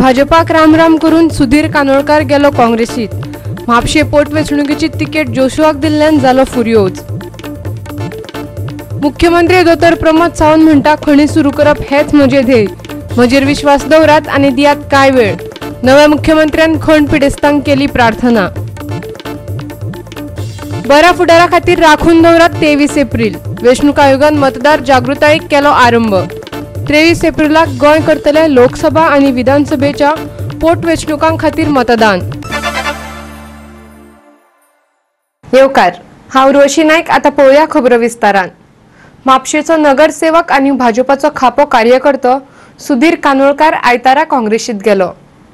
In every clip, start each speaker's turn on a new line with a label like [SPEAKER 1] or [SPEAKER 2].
[SPEAKER 1] भाजपाक रामराम करून सुधीर कानोळकार गेलो काँग्रेसीत. म्हापशे पोटवेंचणुकेची तिकेट जोशुआक दिल्ल्यान जालो फुर्योज. मुख्यमंत्री दोतोर प्रमोद सावंत म्हणटा खणी सुरू करप हेच म्हजें ध्येय, म्हजेर विश्वास दवरात आनी दियात कांय वेळ. नव्या मुख्यमंत्र्यान खण पिडेस्तांक केली प्रार्थना. बऱ्या फुडारा खातीर राखून दवरात 23 एप्रिल. वेंचणूक आयोगान मतदार जागृतायेक केलो आरंभ. 23 एप्रिलाक गोंय करतले लोकसभा आनी विधानसभेच्या पोटवेंचणुकां खातीर मतदान. येवकार, हांव रोशी नायक. आतां पळोवया खबरो विस्तारान. म्हापशेचो नगरसेवक आनी भाजपाचो खापो कार्यकर्तो सुधीर कानोळकार आयतारा काँग्रेसीत गेलो.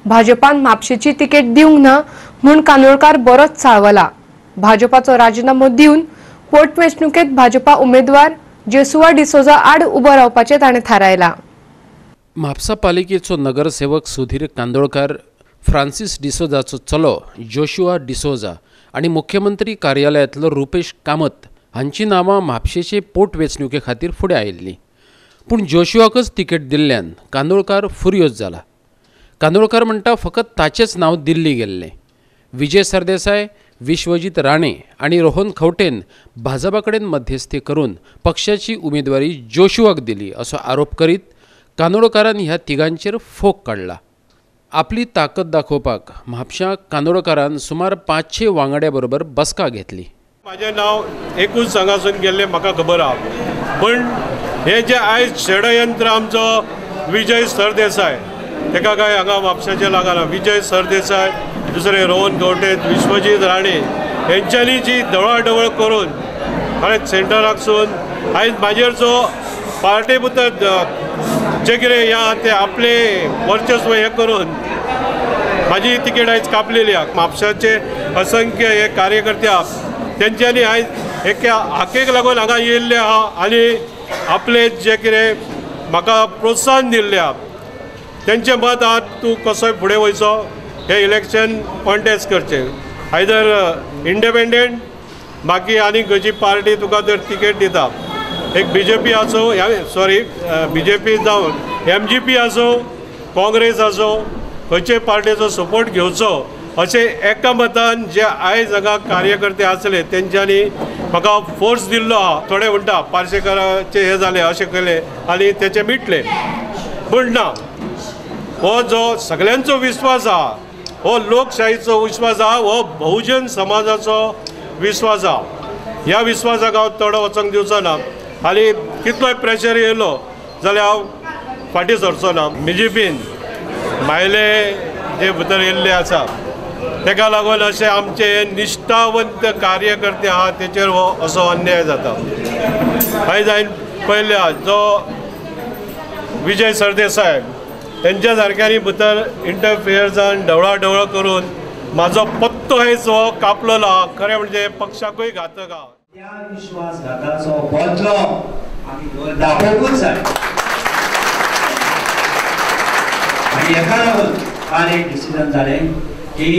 [SPEAKER 1] भाजपान म्हापशेची तिकेट दिवंक ना म्हूण कानोळकार बरोच चाळवला. भाजपाचो राजीनामो दिवन पोटवेंचणुकेत भाजपा उमेदवार जेसुआ डिसोजा आड उबो रावपाचें ताणें थारायलां.
[SPEAKER 2] म्हापसा पालिकेचो नगरसेवक सुधीर कांदोळकार फ्रांसीस डिसोजाचो चलो जोशुआ डिसोजा आनी मुख्यमंत्री कार्यालयांतलो रुपेश कामत हांची नांवां म्हापशेचे पोटवेंचणुके खातीर फुडें आयिल्लीं. पूण जोशुआकच तिकेट दिल्ल्यान कांदोळकार फुर्योज जाला. कांदोळकार म्हणटा फकत ताचेंच नांव दिल्ली गेल्लें. विजय सरदेसाय, विश्वजीत राणे आनी रोहन खंवटेन भाजपा कडेन मध्यस्थी करून पक्षाची उमेदवारी जोशुआक दिली असो आरोप करीत कानोळकारान ह्या तिगांचेर फोग काडला. आपली ताकद दाखोवपाक म्हापशां कानोळकारान सुमार 500 वांगड्या बरोबर बसका घेतली.
[SPEAKER 3] म्हाजें नांव एकूच हांगासून गेल्लें म्हाका खबर आहा, पण हे जे आयज षडयंत्र आमचो विजय सरदेसाय तेका काय हांगा म्हापशाचें लागना. विजय सरदेसाय, दुसरे रोहन खंवटे, विश्वजीत राणे हेंच्यांनी जी ढवळाढवळ करून खरेंच सेंटराकसून आयज म्हाजेर जो पार्टी भितर जे कितें ह्या ते आपले वर्चस्व हें करून म्हाजी तिकेट आयज कापलेली आहा. म्हापशाचे असंख्य हे कार्यकर्ते आहा तेंच्यांनी आयज एका हाकेक लागून हांगा येयल्ले आहा आनी आपले जे कितें म्हाका प्रोत्साहन दिल्लें आहा. तेंचें मत आहा तूं कसोय फुडें वयचो, हे इलेक्शन कॉन्टेस्ट करचें, आयदर इंडिपेंडंट बाकी आनी खंयची पार्टी तुका तर तिकेट दिता. एक बी जे पी आसूं, सॉरी बी जे पी जावन एम जी पी आसूं, काँग्रेस आसूं, खंयचे पार्टीचो सपोर्ट घेवचो अशें एका मतान जे आयज हांगा कार्यकर्ते आसले तेंच्यांनी म्हाका फोर्स दिल्लो आहा. थोडे म्हणटा पार्सेकाराचे हे जालें अशें केलें आनी तेचें मिटलें, पूण ना, हो जो सगळ्यांचो विस्वास आहा, हो लोकशाहीचो विस्वास आहा, हो बहुजन समाजाचो विस्वास आहा. ह्या विस्वासाक हांव तडो वचोंक दिवचो ना आनी कितलोय प्रेशर येयलो जाल्यार हांव फाटीं सरचो ना. बी जे पीन भायले जे भितर येयल्ले आसा तेका लागून अशे आमचे निश्ठावंत कार्यकर्ते आहा तेचेर हो असो अन्याय जाता. आयज हांवें पळयल्या जो विजय सरदेसाय तेंच्या सारक्यांनी भितर इंटरफियर जावन ढवळाढवळ करून म्हाजो पत्तो हेच हो कापलेलो आहा. खरें म्हणजे पक्षाकूय घातक आहा.
[SPEAKER 4] त्या विश्वासघाताचो बदलो आमी दाखोवंकूच जाय आनी हेका लागून काल एक डिसिजन जालें की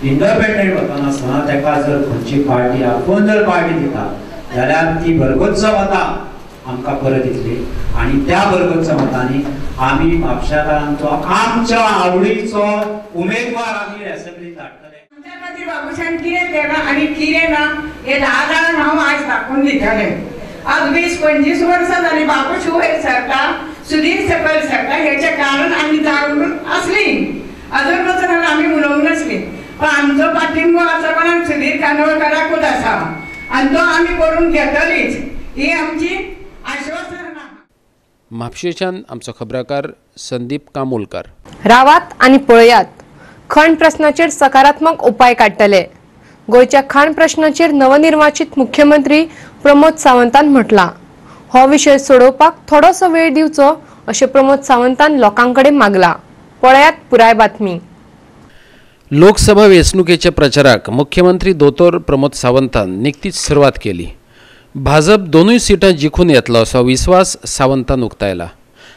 [SPEAKER 4] इंडिपेंडंट वतना आसतना तेका जर खंयची पार्टी आपूण जर पार्टी दिता जाल्यार ती भरगच्च मतां आमकां परत दितली आनी त्या भरगच्च मतांनी आमी म्हापशाकारांचो आमच्या आवडीचो उमेदवार आमी असेंब्लीत धाडटले.
[SPEAKER 5] आमच्या खातीर बाबूशान कितें केलां आनी कितें ना हें 10 जाणांक हांव आयज दाखोवन दितलें. आज 20-25 वर्सां जालीं बाबूश वयर सरता, सुधीर सकयल सरता, हेचें कारण आमी जागृत आसली, अजून पसून आमी उलोवंक नासली, पण आमचो पाठिंबो आसा कोणाक सुधीर कानोळकाराकूच आसा आनी तो आमी करून घेतलीच ही आमची आश्वासन.
[SPEAKER 2] म्हापशेच्यान आमचो खबराकार संदीप कामोलकार.
[SPEAKER 1] रावात आनी पळयात, खण प्रश्नाचेर सकारात्मक उपाय काडटले. गोंयच्या खाण प्रश्नाचेर नवनिर्वाचित मुख्यमंत्री प्रमोद सावंतान म्हटलां. हो विशय सोडोवपाक थोडोसो वेळ दिवचो अशें प्रमोद सावंतान लोकां कडेन मागलां. पळयात पुराय बातमी.
[SPEAKER 2] लोकसभा वेंचणुकेच्या प्रचाराक मुख्यमंत्री दोतोर प्रमोद सावंतान निकतीच सुरवात केली. भाजप दोनूय सिटां जिखून येतलो असो विस्वास सावंतान उक्तायला.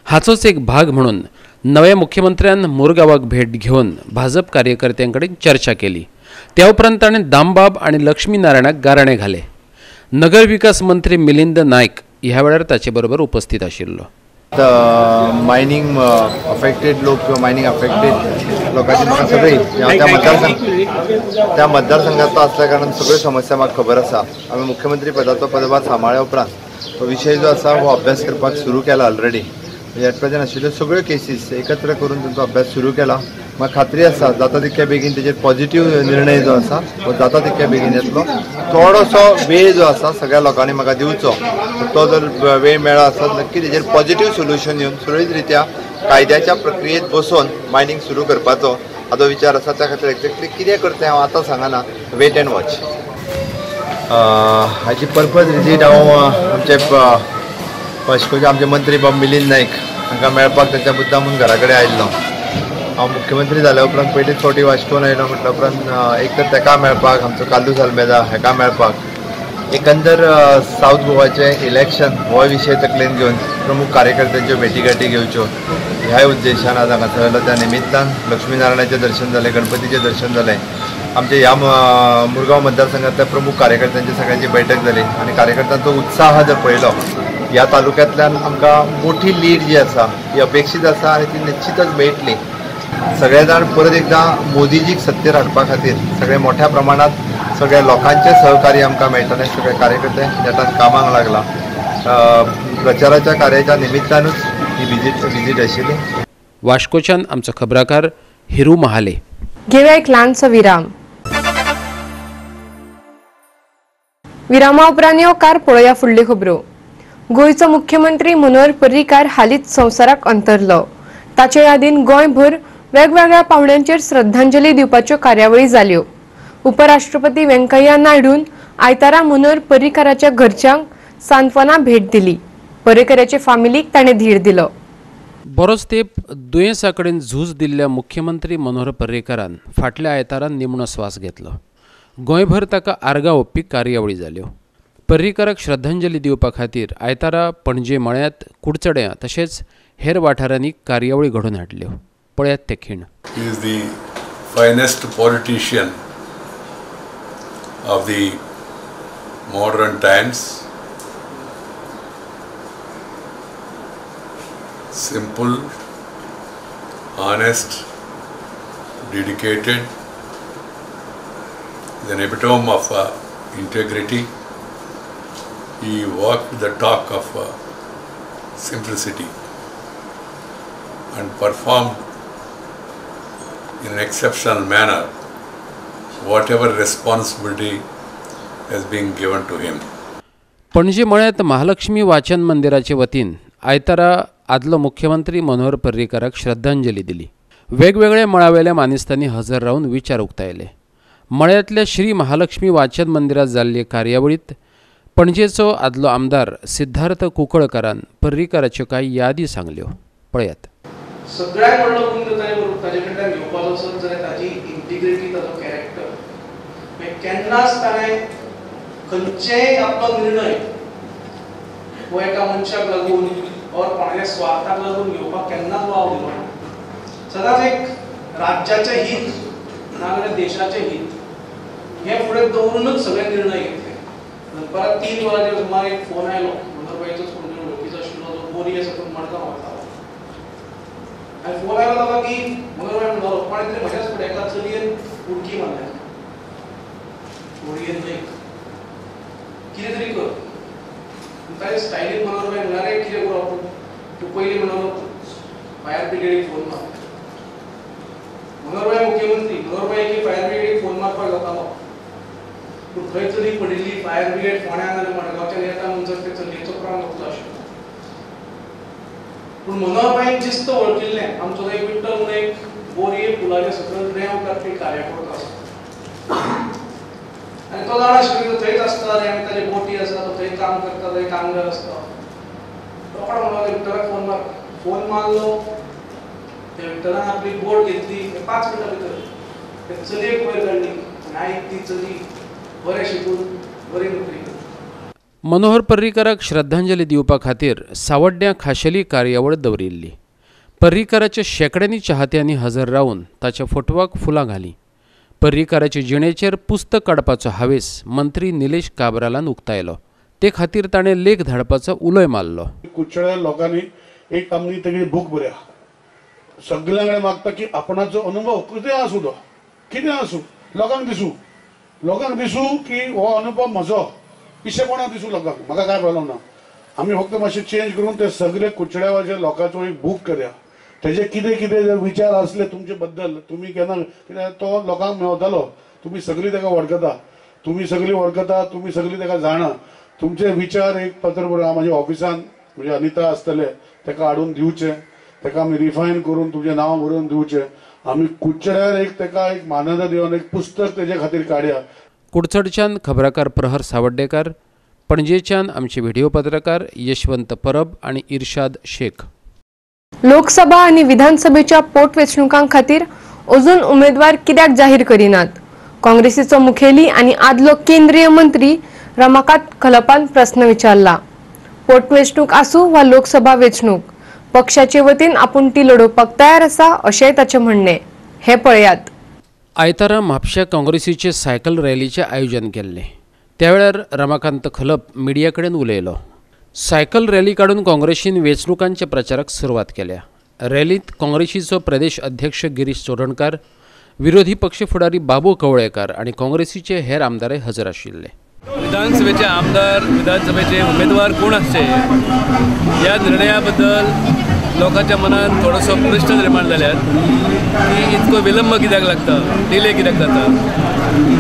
[SPEAKER 2] हाचोच एक भाग म्हणून नव्या मुख्यमंत्र्यान मुरगांवाक भेट घेवन भाजप कार्यकर्त्यां कडेन चर्चा केली. त्या उपरांत ताणें दामबाब आनी लक्ष्मी नारायणाक गाराणें घालें. नगर विकास मंत्री मिलिंद नायक ह्या वेळार ताचे बरोबर उपस्थित आशिल्लो.
[SPEAKER 6] मायनींग अफेक्टेड लोक किंवा मायनींग अफेक्टेड लोकांची म्हाका सगळी त्या मतदारसंघातलो असल्या कारणान सगळ्यो समस्या म्हाका खबर आसा. आमी मुख्यमंत्री पदाचो पदभार सांबाळ्या उपरांत हो विशय जो आसा हो अभ्यास करपाक सुरू केला. ऑलरेडी एट प्रेझेंट आशिल्ल्यो सगळ्यो केसीस एकत्र करून तांचो अभ्यास सुरू केला. म्हाका खात्री आसा जाता तितक्या बेगीन तेजेर पॉझिटिव्ह निर्णय जो आसा हो जाता तितक्या बेगीन येतलो. थोडोसो वेळ जो आसा सगळ्या लोकांनी म्हाका दिवचो, तो जर वेळ मेळ्ळो आसत नक्की तेजेर पॉझिटिव्ह सोल्युशन येवन सुरळीत रित्या कायद्याच्या प्रक्रियेत बसोवन मायनींग सुरू करपाचो हाजो विचार आसा. त्या खातीर एक्झॅक्टली कितें करता हांव आतां सांगना, वेट अँड वॉच. हाची पर्पज विजीट हांव आमचे वास्कोचे आमचे मंत्री बाब मिलिंद नायक हांकां मेळपाक तांच्या मुद्दाम घरा कडेन आयिल्लो. हांव मुख्यमंत्री जाल्या उपरांत पयलीच फावटी वास्कोन आयलो म्हटल्या उपरांत एक तर ताका मेळपाक, आमचो कार्लूस आल्मेदा हाका मेळपाक, एकंदर सावथ गोवाचें इलेक्शन हो विशय तकलेन घेवन प्रमुख कार्यकर्त्यांच्यो भेटीगाठी घेवच्यो ह्याय उद्देशान आज हांगासर आयलो. त्या निमित्तान लक्ष्मीनारायणाचें दर्शन जालें, गणपतीचें दर्शन जालें, आमच्या ह्या मुरगांव मतदारसंघातल्या प्रमुख कार्यकर्त्यांची सगळ्यांची बैठक जाली आनी कार्यकर्त्यांचो उत्साह जर पळयलो ह्या तालुक्यांतल्यान आमकां मोठी लीड जी आसा ती अपेक्षीत आसा आनी ती निश्चितच मेळटली. सगळे जाण परत एकदां मोदीजीक सत्तेर हाडपा खातीर सगळे मोठ्या प्रमाणात सगळ्या लोकांचें सहकार्य आमकां मेळटलें. सगळे कार्यकर्ते नेटान कामाक लागला. प्रचाराच्या कार्याच्या निमित्तानूच ही विजीट आशिल्ली.
[SPEAKER 2] वास्कोच्यान आमचो खबराकार हिरू महाले.
[SPEAKER 1] घेऊया एक ल्हानसो विराम. विरामा उपरांत येवकार पळोवया फुडल्यो खबरो. गोंयचो मुख्यमंत्री मनोहर पर्रीकार हालींच संवसाराक अंतरलो. ताचे यादीन गोंयभर वेगवेगळ्या पावंड्यांचेर श्रद्धांजली दिवपाच्यो कार्यावळी जाल्यो. उपराष्ट्रपती व्यंकय्या नायडून आयतारा मनोहर पर्रीकाराच्या घरच्यांक सांत्वना भेट दिली. पर्रीकाराचे फामिलीक ताणें धीर दिलो.
[SPEAKER 2] बरोच तेंप दुयेंसा कडेन झूज दिल्ल्या मुख्यमंत्री मनोहर पर्रीकारान फाटल्या आयतारा निमणो स्वास घेतलो. गोंयभर ताका आर्गां ओंपपी कार्यावळी जाल्यो. पर्रीकाराक श्रद्धांजली दिवपा खातीर आयतारा पणजे मळ्यांत, कुडचड्यां तशेंच हेर वाठारांनी कार्यावळी घडोवन हाडल्यो. पळयात ते खीण.
[SPEAKER 7] He is the finest politician of the modern times. Simple, honest, dedicated, is an epitome of integrity. He walked the talk of simplicity and performed in an exceptional manner whatever responsibility has been given to him.
[SPEAKER 2] Panaji मळ्यांत Mahalakshmi वाचन मंदिराचे वतीन आयतारा आदलो मुख्यमंत्री मनोहर पर्रीकाराक श्रद्धांजली दिली. वेगवेगळ्या मळावेल्या मानेस्तांनी हजर रावन विचार उक्तायले. मळ्यांतल्या श्री महालक्ष्मी वाचन मंदिरात जाल्ले कार्यावळीत पणजेचो आदलो आमदार सिद्धार्थ कुंकळकारान पर्रीकाराच्यो कांय यादी सांगल्यो. पळयात.
[SPEAKER 8] सगळ्यात व्हडलो गुण ताजे कडल्यान घेवपाचो आसत जाल्यार ताजी इंटिग्रिटी, ताजो कॅरेक्टर. केन्नाच ताणें खंयचेय आपलो निर्णय हो एका मनशाक लागून और कोणाच्या स्वार्थाक लागून घेवपाक केन्नाच वाव दिलो ना. सदांच एक राज्याचें हित नाजाल्यार देशाचें हित हें फुडें दवरूनच सगळे निर्णय घेतले. दनपारां 3 वरांचेर सुमार एक फोन आयलो, मनोहरभाईचोच कोण तरी वळखीचो आशिल्लो, जो बोरये साकून मडगांव वतालो. आनी फोन आयलो ताका की मनोहरभाई म्हणटालो कोणें तरी म्हज्याच फुडें एका चलयेन उडकी मारल्या, होडयेन न्हय, कितें तरी कर. ताजे स्टायलीन मनोहरभाई म्हणल्यार कितें करूं आपूण, तूं पयलीं म्हणलो फायर ब्रिगेडीक फोन मार. मनोहरभाई मुख्यमंत्री, मनोहरभाई की फायर ब्रिगेडीक फोन मारपाक जातालो, पूण थंय चली पडिल्ली, फायर ब्रिगेड फोंड्यान आनी मडगांवच्यान येता म्हणसर ते चलयेचो प्राण वतलो आशिल्लो. पूण मनोहरभाईन जिस्त वळखिल्लें, आमचो एक विठ्ठल म्हणून एक बोरये पुलाच्या सकयल रेंव काडपी कार्यकर्तो आसा आनी तो जाणा आशिल्लो थंयच आसता आनी ताजे बोटी आसा, तो थंय काम करता, थंय कामगार आसता. रोखडो म्हणलो विठ्ठलाक फोन मार. फोन मारलो, त्या विठ्ठलान आपली बोट घेतली, 5 मिनटां भितर ते चलयेक वयर काडली आनी आयज ती चली बरें शिकून बरी नोकरी करता.
[SPEAKER 2] मनोहर पर्रीकाराक श्रद्धांजली दिवपा खातीर सावड्ड्यां खाशेली कार्यावळ दवरिल्ली. पर्रीकाराच्या शेंकड्यांनी चाहत्यांनी हजर रावन ताच्या फोटवाक फुलां घालीं. पर्रीकाराचे जिणेचेर पुस्तक काडपाचो हावेस मंत्री निलेश काब्रालान उक्तायलो. ते खातीर ताणें लेख धाडपाचो उलोय मारलो.
[SPEAKER 9] कुडचड्या लोकांनी एक आमी तेगे बूक बरया. सगळ्यां कडेन मागता की आपणाचो अनुभव कितें आसूं, तो कितें आसूं, लोकांक दिसूं, लोकांक दिसूं की हो अनुभव म्हजो, पिशेपणा दिसूं लोकांक, म्हाका कांय प्रॉब्लम ना. आमी फक्त मातशें चेंज करून ते सगळे कुचड्यावाचे लोकांचो एक बूक करया. तेजे कितें कितें जर विचार आसले तुमचे बद्दल, तुमी केन्ना कित्याक तो लोकांक मेवतालो, तुमी सगळीं ताका वळखता, तुमी सगळीं वळखता, तुमी सगळीं ताका जाणा. तुमचे विचार एक पत्र बरोवन म्हाज्या ऑफिसान म्हणजे अनिता आसतले ताका हाडून दिवचें, ताका आमी रिफायन करून तुमचें नांव बरोवन दिवचें. आमी कुडचड्यार एक ताका एक मान्यता दिवन एक पुस्तक तेजे खातीर काडया.
[SPEAKER 2] कुडचडच्यान खबराकार प्रहर सावड्डेकार, पणजेच्यान आमचे व्हिडिओ पत्रकार यशवंत परब आनी इर्शाद शेख.
[SPEAKER 1] लोकसभा आनी विधानसभेच्या पोटवेंचणुकां खातीर अजून उमेदवार कित्याक जाहीर करिनात? काँग्रेसीचो मुखेली आनी आदलो केंद्रीय मंत्री रमाकांत खलपान प्रस्न विचारला. पोटवेंचणूक आसूं वा लोकसभा वेंचणूक, पक्षाचे वतीन आपूण ती लडोवपाक तयार आसा अशेंय ताचें म्हणणें. हें पळयात.
[SPEAKER 2] आयतारा म्हापश्या काँग्रेसीचे सायकल रॅलीचें आयोजन केल्लें. त्या वेळार रमाकांत खलप मिडिया कडेन उलयलो. सायकल रॅली काडून काँग्रेसीन वेंचणुकांच्या प्रचाराक सुरवात केल्या. रॅलींत काँग्रेसीचो प्रदेश अध्यक्ष गिरीश चोडणकार, विरोधी पक्ष फुडारी बाबू कवळेकार आनी काँग्रेसीचे हेर आमदारय हजर आशिल्ले.
[SPEAKER 10] विधानसभेचे आमदार, विधानसभेचे उमेदवार कोण आसचे ह्या निर्णया बद्दल लोकांच्या मनात थोडोसो प्रश्न निर्माण जाल्यात की इतको विलंब कित्याक लागता, डिले कित्याक जाता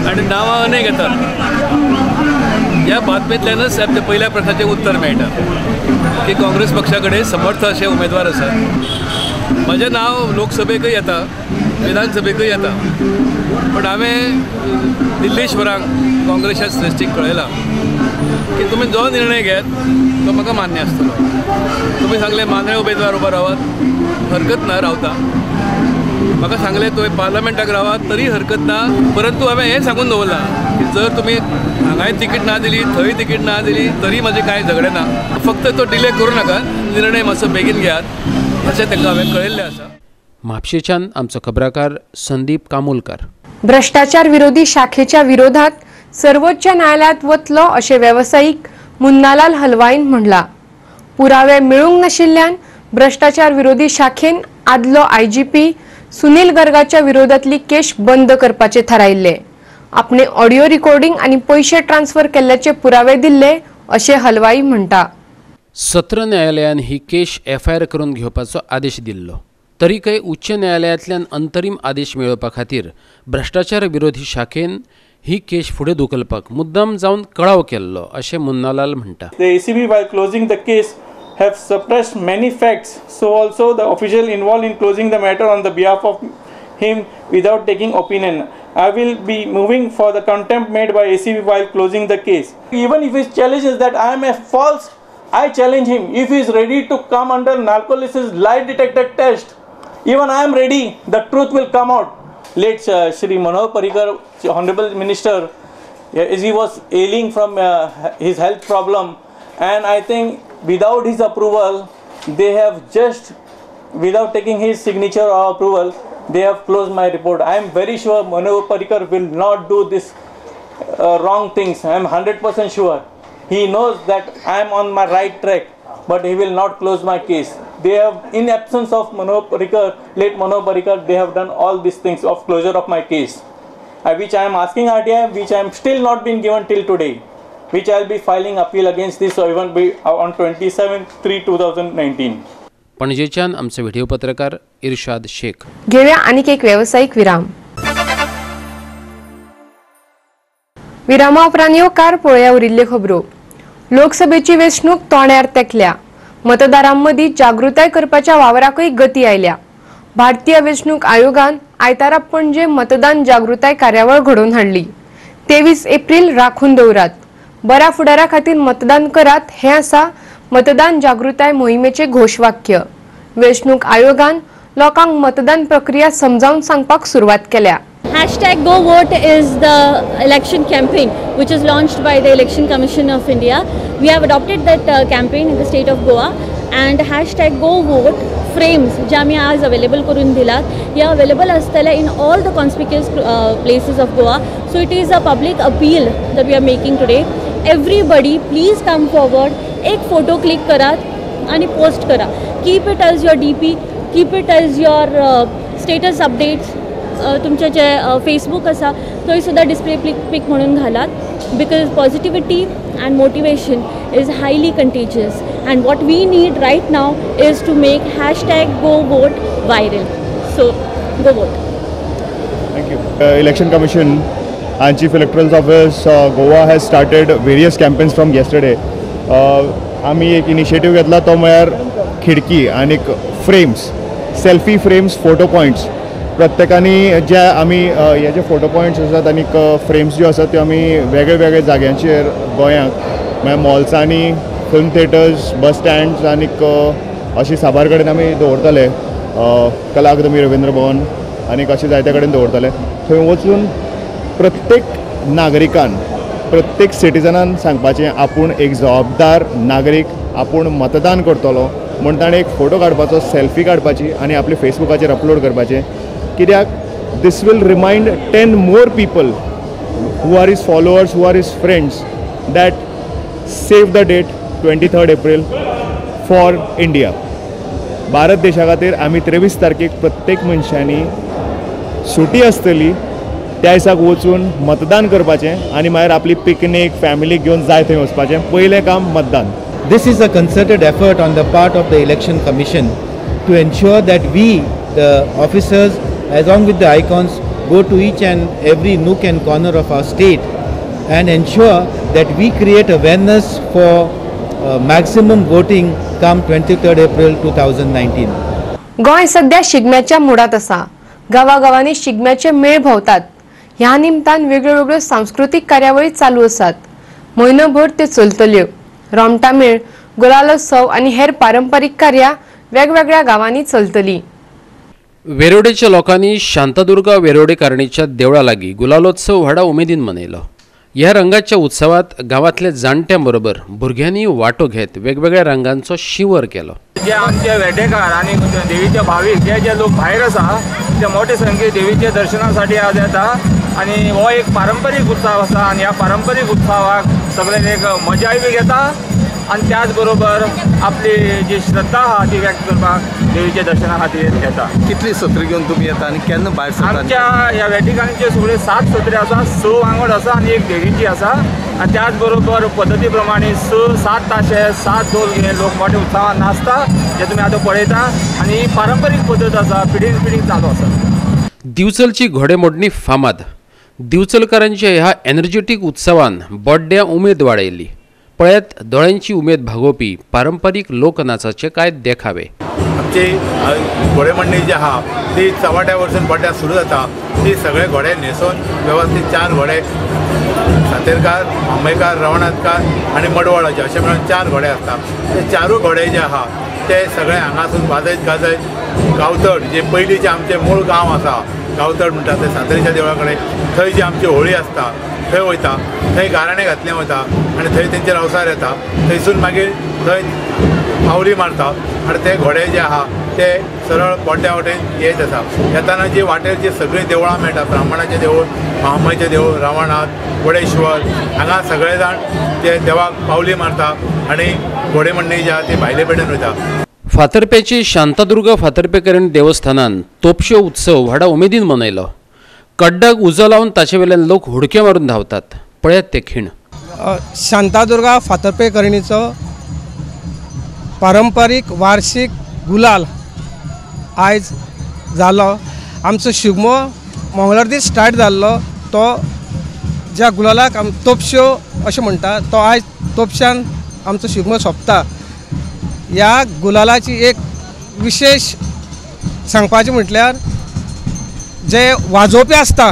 [SPEAKER 10] आनी नांवां अनेक येतात. ह्या बातमेंतल्यानच आमच्या पयल्या प्रश्नाचें उत्तर मेळटा की काँग्रेस पक्षा कडेन समर्थ अशे उमेदवार आसात. म्हजें नांव लोकसभेकय येता, विधानसभेकय येता, पण हांवें दिल्लीश्वरांक काँग्रेसच्या श्रेश्ठीक कळयलां की तुमी जो निर्णय घेत तो म्हाका मान्य आसतलो. तुमी सांगलें मांद्रे उमेदवार उबो रावात, हरकत ना, रावता. म्हाका सांगलें तुवें पार्लमेंटाक रावात तरी हरकत ना, परंतु हांवें हें सांगून दवरलां की जर तुमी हांगाय तिकीट ना दिली, थंय तिकीट ना दिली तरी म्हजें कांय झगडें ना, फक्त तो डिले करूं नाका, निर्णय मातसो बेगीन घेयात अशें तांकां हांवें कळयल्लें आसा.
[SPEAKER 2] म्हापशेच्यान आमचो खबराकार संदीप कामुलकार.
[SPEAKER 1] भ्रष्टाचार विरोधी शाखेच्या विरोधात सर्वोच्च न्यायालयात वतलो अशें वेवसायीक मुन्नालाल हलवाईन म्हणला. पुरावे मेळूंक नाशिल्ल्यान भ्रष्टाचार विरोधी शाखेन आदलो आयजीपी सुनील गर्गाच्या विरोधातली केश बंद करपाचे थारायिल्ले. आपणे ऑडियो रिकॉर्डिंग आनी पयशे ट्रान्सफर केल्ल्याचे पुरावे दिल्ले अशें हलवाई म्हणटा.
[SPEAKER 2] सत्र न्यायालयान ही केश एफआयआर करून घेवपाचो आदेश दिल्लो, तरीकय उच्च न्यायालयांतल्यान अंतरीम आदेश मेळोवपा खातीर भ्रष्टाचार विरोधी शाखेन ही केश फुडें धुकलपाक मुद्दाम जावन कळाव केल्लो अशें मुन्नालाल म्हणटा.
[SPEAKER 11] The ACB while closing the case have suppressed many facts, so also the official involved in closing the matter on the behalf of him without taking opinion. I will be moving for the contempt made by ACB while closing the case. Even if he challenges that I am a false, I challenge him. If he is ready to come under narcolysis lie detector test, even I am ready, the truth will come out. Late Shri Manohar Parrikar, Honorable Minister, as he was ailing from his health problem, and I think without his approval, they have just, without taking his signature or approval, they have closed my report. I am very sure Manohar Parrikar will not do this wrong things. I am 100% sure. He knows that I am on my right track, but he will not close my case. They have, in absence of Manohar Parrikar, late Manohar Parrikar, they have done all these things of closure of my case, which I am asking RTI, which I am still not been given till today, which I will be filing appeal against this even be on 27/3/2019.
[SPEAKER 2] पणजेच्यान आमचे video पत्रकार इर्शाद शेख.
[SPEAKER 1] घेऊया आणखी एक व्यावसायिक विराम. विरामा उपरांत येवकार पळोवया उरिल्ल्यो खबरो. लोकसभेची वेंचणूक तोंड्यार तेंकल्या. मतदारांमदीं जागृताय करपाच्या वावराकय गती आयल्या. भारतीय वेंचणूक आयोगान आयतारा पणजे मतदान जागृताय कार्यावळ घडोवन हाडली. 23 एप्रिल राखून दवरात, बऱ्या फुडारा खातीर मतदान करात हें आसा मतदान जागृताय मोहिमेचें घोशवाक्य. वेंचणूक आयोगान लोकांक मतदान प्रक्रिया समजावन सांगपाक सुरवात केल्या.
[SPEAKER 12] Hashtag Go Vote is the election campaign which is launched by the Election Commission of India. We have adopted that campaign in the state of Goa, and hashtag Go Vote frames जे आमी आज available करून दिलात हे available आसतले in all the conspicuous places of Goa. So it is a public appeal that we are making today. Everybody please come forward, एक photo click करात, आणि post करा. Keep it as your DP, keep it as your status updates. तुमचे जे Facebook आसा थंय सुद्दां display पिक म्हणून घालात, because positivity and motivation is highly contagious and what we need right now is to make hashtag go vote viral. So go vote.
[SPEAKER 13] Thank you. Election Commission and Chief Electoral Office Goa has started various campaigns from yesterday. आमी एक initiative घेतला तो म्हळ्यार खिडकी आनी frames, selfie frames, photo points. प्रत्येकांनी जे आमी हे जे photo points आसात आनी फ्रेम्स ज्यो आसात त्यो आमी वेगळे वेगळे जाग्यांचेर गोंयांत म्हळ्यार मॉल्सांनी, फिल्म थिएटर्स, बस स्टँड्स आनीक अशी साबार कडेन आमी दवरतले. कला अकादमी, रवींद्र भवन आनीक अशे जायते कडेन दवरतले. थंय वचून प्रत्येक नागरिकान, प्रत्येक सिटीजनान सांगपाचें आपूण एक जबाबदार नागरीक, आपूण मतदान करतलो म्हूण ताणें एक फोटो काडपाचो, सेल्फी काडपाची आनी आपले फेसबुकाचेर अपलोड करपाचें. कित्याक this will remind 10 more people who are his followers, who are his friends, that save the date 23 April for India. Bharat देशा खातीर आमी 23 तारखेक प्रत्येक मनशांनी सुटी आसतली त्या दिसाक वचून मतदान करपाचें आनी मागीर आपली पिकनीक, फॅमिलीक घेवन जाय थंय वचपाचें. पयलें काम मतदान.
[SPEAKER 14] This is a concerted effort on the part of the Election Commission to ensure that we, the officers, along with the icons, go to each and every nook and corner of our state and ensure that we create awareness for maximum voting come 23rd April 2019.
[SPEAKER 1] Goa सध्या शिगम्याच्या मुडात आसा. गावागावांनी शिगम्याचे मेळ भोंवतात. ह्या निमतान वेगळ्यो वेगळ्यो सांस्कृतीक कार्यावळी चालू आसात. म्हयनोभर त्यो चलतल्यो. रोमटा मेळ, गुलालोत्सव आनी हेर पारंपारीक कार्यां वेगवेगळ्या गांवांनी चलतली.
[SPEAKER 2] वेरोडेच्या लोकांनी शांतादुर्गा वेरोडेकारणीच्या देवळा लागीं गुलालोत्सव व्हडा उमेदीन मनयलो. ह्या रंगाच्या उत्सवात गांवांतल्या जाणट्यां बरोबर भुरग्यांनी वांटो घेत वेगवेगळ्या रंगांचो शिंवर केलो.
[SPEAKER 15] जे आमचे वेटेकार आनी देवीचे भावीक जे जे लोक भायर आसा ते मोठे संख्येन देवीच्या दर्शनासाठी आज येता आनी हो एक पारंपरीक उत्सव आसा आनी ह्या पारंपरीक उत्सवाक सगळे एक मजाय बी घेता आनी त्याच बरोबर आपली जी श्रद्धा आहा ती व्यक्त करपाक देवीच्या दर्शना खातीर येता.
[SPEAKER 16] कितली सत्री घेवन तुमी येता आनी केन्ना भायर सरता?
[SPEAKER 15] आमच्या ह्या वेटिकांचे सगळे 7 सत्री आसा, 6 वांगड आसा आनी एक देवीची आसा आनी त्याच बरोबर पद्दती प्रमाणे 6 7 ताशे 7 ढोल घेवन लोक मोठ्या उत्सवान नाचता जे तुमी आतां पळयता आनी ही पारंपरीक पद्दत आसा, पिढीन पिढी चालू आसा.
[SPEAKER 2] दिवचलची घोडेमोडणी फामाद. दिवचलकारांच्या ह्या एनर्जेटीक उत्सवान बोड्ड्या उमेद वाडयली. पळयात दोळ्यांची उमेद भागोवपी पारंपरीक लोकनाचाचे काय देखावे.
[SPEAKER 7] आमची घोडेमोडणी जी आहा ती चव्हाट्या वरसून बोड्ड्या सुरू जाता. ती सगळे घोडे न्हेसोवन वेवस्थीत 4 घोडे, सातेरकार, आंबेकार, रवणाथकार आनी मडवळाचे अशे मेळून 4 घोडे आसता. ते 4 घोडे जे आहा ते सगळे हांगासून वाजयत गाजयत गांवतड जे पयलींचे आमचे मूळ गांव आसा, गांवतड म्हणटा ते सातेरीच्या देवळा कडेन, थंय जी आमची होळी आसता थंय वयता, थंय गाराणें घातलें वता आनी थंय तेंचेर अवसार येता. थंयसून मागीर थंय पावली मारता आनी ते घोडे जे आहा ते सरळ बोड्ड्या वटेन येत आसा. येताना जी वाटेर जी सगळीं देवळां मेळटा, ब्राह्मणाचें देवूळ, महामायचें देवूळ, रावणाथ, वडेश्वर, हांगा सगळे जाण ते देवाक पावली मारता आनी घोडेमोडणी जी आहा ती भायले पेटेन वयता.
[SPEAKER 2] फातर्पेची शांतादुर्गा फातर्पेकरण देवस्थानान तोपशो उत्सव व्हडा उमेदीन मनयलो. कड्डाक उजो लावन ताचे वेल्यान लोक हुडक्यो मारून धांवतात. पळयात ते खीण.
[SPEAKER 17] शांतादुर्गा फातर्पेकरणीचो पारंपरीक वार्षिक गुलाल आयज जालो. आमचो शिगमो मंगळार दीस स्टार्ट जाल्लो, तो ज्या गुलालाक आम तोपश्यो अशें म्हणटा तो आयज तोपश्यान आमचो शिगमो सोंपता. ह्या गुलालाची एक विशेष सांगपाचें म्हटल्यार जे वाजोवपी आसता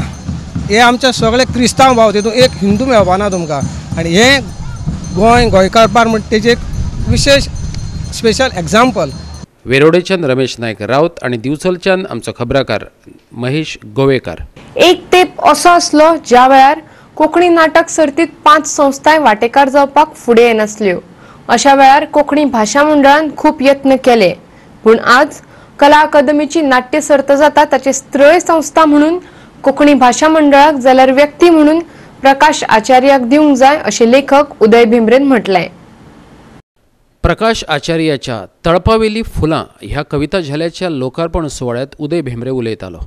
[SPEAKER 17] हे आमचे सगळे क्रिस्तांव भाव, तितून एक हिंदू मेळपाना तुमकां. आनी हे गोंय गोंयकारपार म्हण तेजें एक विशेष स्पेशल एग्जाम्पल.
[SPEAKER 2] वेरोडेच्यान रमेश नायक राऊत आणि दिवचलच्यान आमचो खबराकार महेश गोवेकार.
[SPEAKER 1] एक तेप असो आसलो ज्या वेळार कोंकणी नाटक सर्तीत 5 संस्थाय वाटेकार जावपाक फुडें येनासल्यो. अशा वेळार कोंकणी भाशा मंडळान खूब यत्न केले, पूण आज कला अकादमीची नाट्य सर्त जाता ताचे स्त्रय संस्था म्हणून कोंकणी भाशा मंडळाक जाल्यार व्यक्ती म्हणून प्रकाश आचार्याक दिवंक जाय अशें लेखक उदय भेंब्रेन म्हटलें.
[SPEAKER 2] प्रकाश आचार्याच्या तळपावेली फुलां ह्या कविता झेल्याच्या लोकार्पण सुवाळ्यांत उदय भेंब्रे उलयतालो.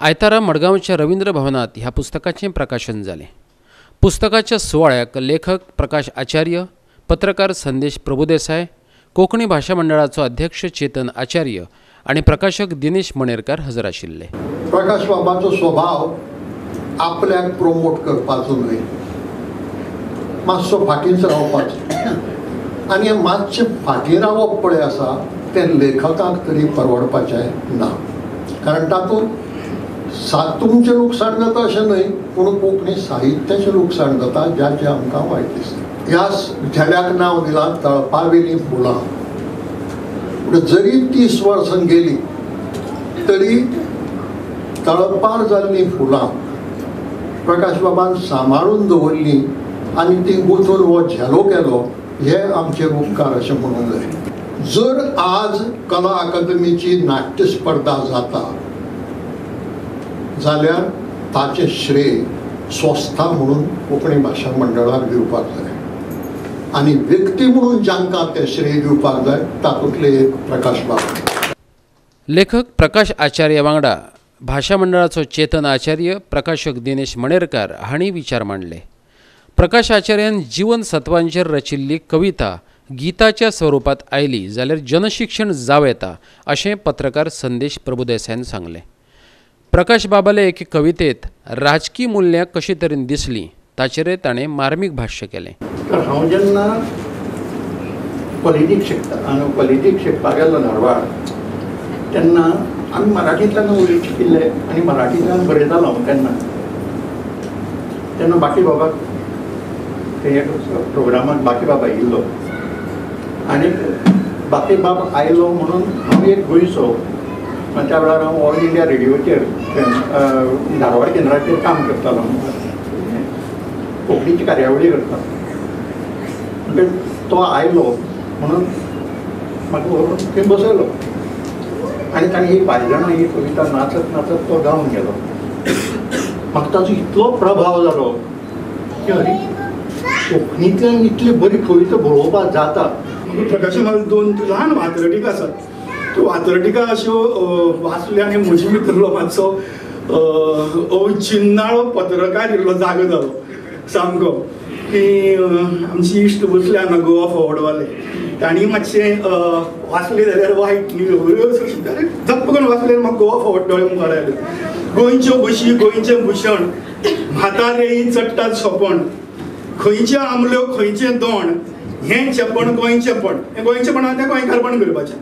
[SPEAKER 2] आयतारा मडगांवच्या रवींद्र भवनात ह्या पुस्तकाचें प्रकाशन जालें. पुस्तकाच्या सुवाळ्याक लेखक प्रकाश आचार्य, पत्रकार संदेश प्रभुदेसाय, कोंकणी भाशा मंडळाचो अध्यक्ष चेतन आचार्य आनी प्रकाशक दिनेश मणेरकार हजर आशिल्ले.
[SPEAKER 18] प्रकाश बाबाचो स्वभाव आपल्याक प्रोमोट करपाचो न्हय, मातसो फाटींच रावपाचो आनी मातशें फाटीं रावप पळय आसा तें लेखकांक तरी परवडपाचें ना, कारण तातूंत तुमचें लुकसाण जाता अशें न्हय, पूण कोंकणी साहित्याचें लुकसाण जाता, जाचें आमकां वायट दिसता. ह्या झेल्याक नांव दिलां तळपावेलीं फुलां. पूण जरी 30 वर्सां गेलीं तरी तळपार जाल्लीं फुलां प्रकाश बाबान सांबाळून दवरलीं आनी ती गुंथून हो झेलो केलो, हे आमचे उपकार अशें म्हणूंक जाय. जर आज कला अकादमीची नाट्य स्पर्धा जाता जाल्यार ताचें श्रेय संस्था म्हणून कोंकणी भाशा मंडळाक दिवपाक जाय आनी व्यक्ती म्हणून जांकां तें श्रेय दिवपाक जाय तातूंतले एक प्रकाश बाब.
[SPEAKER 2] लेखक प्रकाश आचार्य वांगडा भाशा मंडळाचो चेतन आचार्य, प्रकाशक दिनेश मणेरकार हांणी विचार मांडले. प्रकाश आचार्यान जीवन सत्वांचेर रचिल्ली कविता गीताच्या स्वरुपात आयली जाल्यार जनशिक्षण जावं येता अशें पत्रकार संदेश प्रभुदेसायान सांगलें. प्रकाश बाबाले एके कवितेत राजकी मूल्यां कशे तरेन दिसलीं ताचेरय ताणें मार्मीक भाश्य केलें.
[SPEAKER 19] तर हांव जेन्ना कॉलेजीक शिकता, कॉलेजीक शिकपाक गेल्लो धारवाड, तेन्ना आमी मराठींतल्यान उलयत शिकिल्ले आनी मराठींतल्यान बरयतालो हांव तेन्ना. तेन्ना बाकीबाबाक ते प्रोग्रामाक बाकीबाब आयिल्लो आनी बाकीबाब आयलो म्हणून हांव एक गोंयचो, त्या वेळार हांव ऑल इंडिया रेडियोचेर धारवाड केंद्राचेर काम करतालो, कोंकणीची कार्यावळी करतालो. म्हणटकीर तो आयलो म्हणून म्हाका व्हरून थंय बसयलो आनी ताणें ही पांयजणां ही कविता नाचत नाचत तो गावन गेलो. म्हाका ताचो इतलो प्रभाव जालो की अरे कोंकणींतल्यान इतली बरी कविता बरोवपाक जाता.
[SPEAKER 20] प्रकाशन दोन ल्हान वात्रटिका आसात, त्यो वात्रटिका अश्यो वाचल्यो आनी म्हजे भितरलो मातसो अवचिन्नाळो पत्रकार इल्लो जागो जालो सामको की आमची इश्ट बसले हांगा गोवा फॉवर्डवाले, तांणी मातशें वाचलें जाल्यार वायट न्ही खबऱ्यो जप्प करून वाचलें म्हाका गोवा फॉवर्ड दोळे मुखार आयले. गोंयच्यो बशी गोंयचें भूषण, म्हातारेही चडटात सोंपण, खंयचे आमल्यो खंयचें दोण, हें चेपण गोंयचेपण, हें गोंयचेपण आहा तें गोंयकारपण करपाचें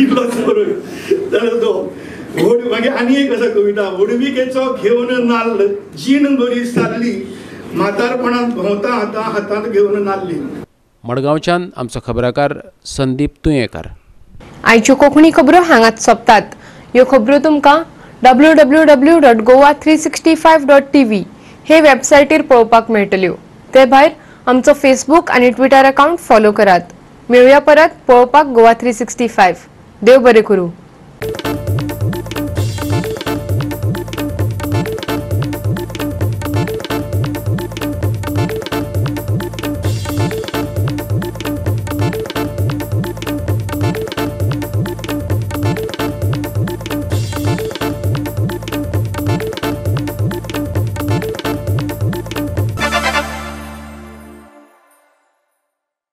[SPEAKER 20] इतलोच बरोय जाल्यार तो व्हड. मागीर आनी एक आसा कविता, व्हडविकेचो घेवन नाल्ल जीण बरी सारली, म्हातारपणांत भोंवता हाता हातांत घेवन नाल्ली.
[SPEAKER 2] मडगांवच्यान आमचो खबराकार संदीप तुयेंकार.
[SPEAKER 1] आयच्यो कोंकणी खबरो हांगाच सोंपतात. ह्यो खबरो तुमकां www.goa365.tv हे वेबसायटीर पळोवपाक मेळटल्यो. ते भायर आमचो फेसबूक आनी ट्विटर अकाउंट फॉलो करात. मेळुया परत पळोवपाक गोवा 365. देव बरें करूं.